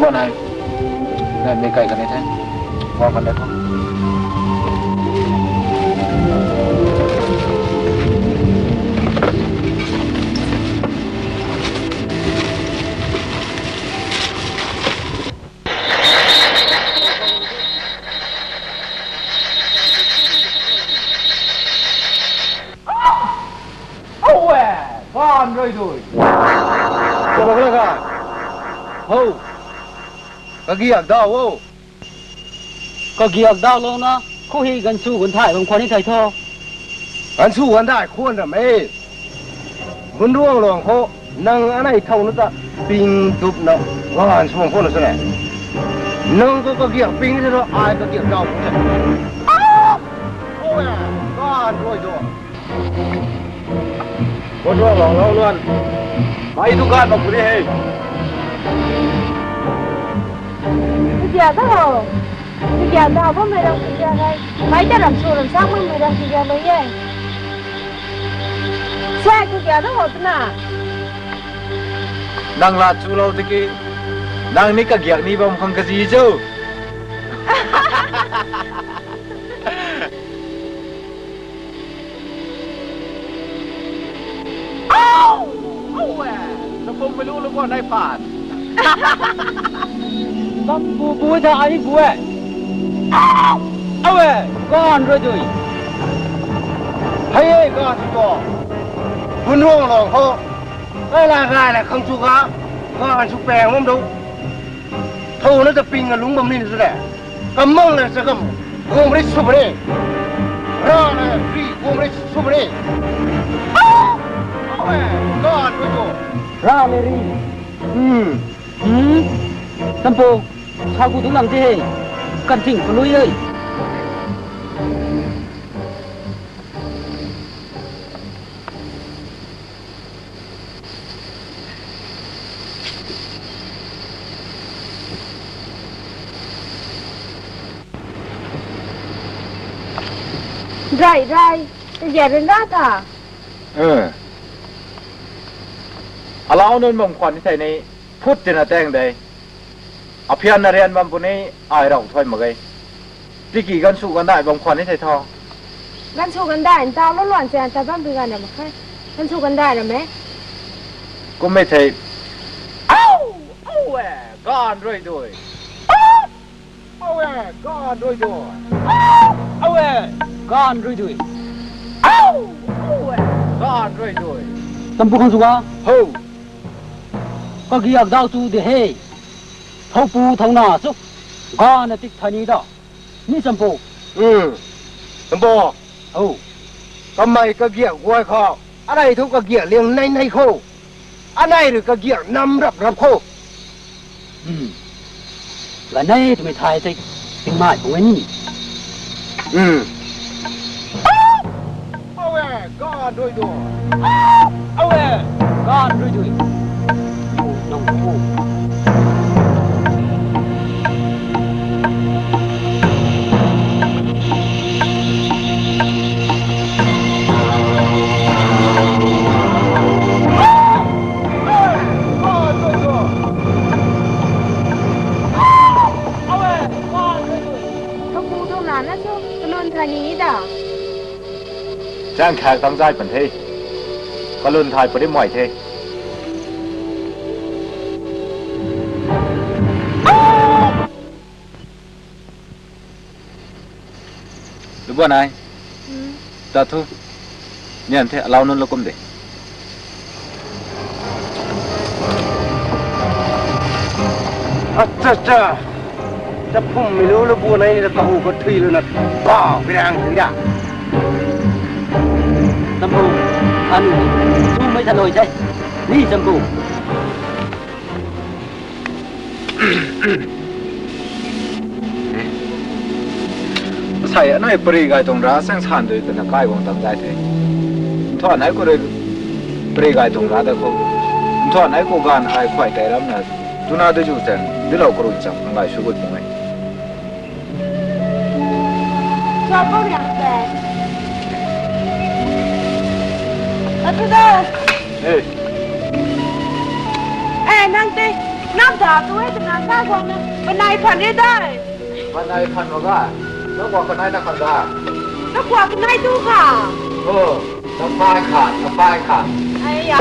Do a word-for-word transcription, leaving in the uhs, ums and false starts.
Bua nai, nai mei kai kan the. Bua kan de ko. Owe, gan rui dui. Kaba kala ka? Ho. Kagiak dau o. Kagiak dau lou na, khou hei gansu ganthai bam khwan ni thei tho. Gansu ganthai khwan ram e. Bun ruang luang khou, nang anei thau na ta ping dup na, gansu bam khwan na sw ne. Nang khou kagiak ping se lo, ai kagiak dau khou se. Owe, gan rui dui. Bun ruang luang lou luan. Mei tu gan mak puni he. Kagiak dau. Kagiak dau bammei ram kagiak hei. Mei ta ram su ram sak bammei ram kagiak lou e. Sa kagiak dau twna. Nang la chu lou tiki. Nang ni kagiak ni bam khang kazi cho. Au! Au e! Sa pum mei lu lu bua nai pan. Bam bu bu ta ai bu e. Au e! Gan rui dui. Hei e gan chu to. Bun ruang luang khou. Kai la gai la khang chu ga. Gan chu pang bam dou. Thou na ta ping a lungc bam ni na sw le. Kamang le sa kam. Guang ri sw bam ni. Ra le ri guang ri sw bam ni. Au! Au e! Gan rui dui. Ra le ri. Hmm. Hmm. Sampu. Sa gu tu lang te he. Kan ting kalui e. Rai, rai. Kagiak rui na ta. Eh. Alau nunc bam khwan ni thei ni, phut tina tang de. Aphian na rian bam puni, ai rau thuai mak ge. Tiki gansu gandai bam khwan ni thei tho. Gansu gandai, ntau lou luan se, ntau bam pi gan ram mak khe. Gansu gandai ram e. Kum e thei. Au! Au e! Gan rui dui. Au! Au e! Gan rui dui. Au! Au e! Gan rui dui. Au! Au e! Gan rui dui. Sampu khang chu ga? Ho! Kagiak dau chu de he. Thou pu thou na chu. Gan na tik thani da. Ni Sampu. Hmm. Sampu. Ho. Kamei kagiak guay khou. Anei thu kagiak liang nei nei khou. Anei rui kagiak nam rap rap khou. Hmm. Ganei twmei thai tei. Ting mai pung e ni. Hmm. Au e, gan rui dui. Au e, gan rui dui. Nang pu. Kapu tu na na chu, kalun thai ni da. Chang khak tang zai pan the. Kalun thai pari mai the. Lu bua nai. Hmm. Ta thu. Nian the, alau nunc lou kum de. Acha cha. Cha phum mi lu lu bua nai ni ta kahu ka thui lu na. Ba, birang thui da. Sampu, anu, chu mei tha loi the. Ni Sampu. Sai anai pari gai tuang ra sang san dui twna kai guang tang dai the. Nthuan nai khou rui pari gai tuang ra da khou. Nthuan nai khou gan ai khuai tei ram na. Tuna dui zu ten, dui lou khou rui cham, ang gai su gut mung e. Chua bau riak de. Atu da. Hey. Eh, nang te. Nang da tu e twna sa guang na. Panai phan e dai. Panai phan mak ga. Nang guang panai na khan da. Nang guang panai tu kha. Oh, nang pai kha, nang pai kha. Ai ya.